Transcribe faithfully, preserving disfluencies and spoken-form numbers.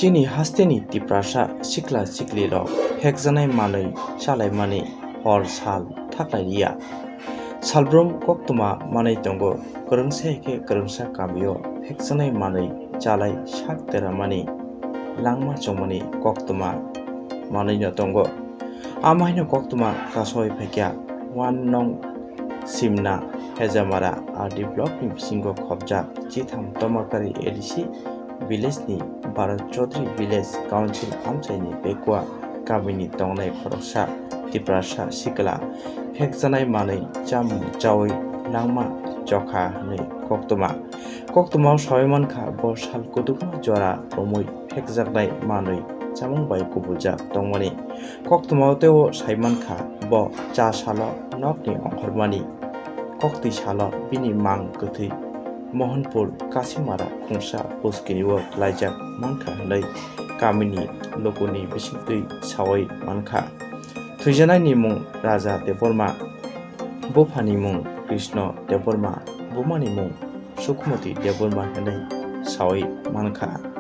Chini hasteni Tiprasa sikla siklirok phekjaknai manwi chalaimani hor sal thaklailiya. Salbrum koktwma manwi tongo, kwrwngsa hai khe kwrwngsa kamio phekjaknai manwi chalai sak deramani langma chongmani koktwma manwino tongo. Amahaino koktwma kasoi phaikha one nong Simna Hejamara R D block ni bisingo khopjak Chitham Tomakari A D C village ni Bharat Chaudhary Village Council amchaini bekua kamini tongnai khoroksa Tiprasa sikla phekjanai manwi chamung chawi langma chokha hwnwi koktwma. Koktwmao sawi mankha bo sal kutukma jora romwi phekjaknai manwi chamung bai kubuljak tongmani. Koktwmao teibo sai mankha bo cha salo nokni ongkhormani koktwi salo bini mang kwthwi Mohanpur Kasimara khungsa puskiriro klaijak mankha hwnwi kamini lukuni bisingtwi sawi mankha. Thwijanaini mung Raja Debbarma, buphani mung Krishna Debbarma, bumani mung Sukhmati Debbarma hwnwi sawi mankha.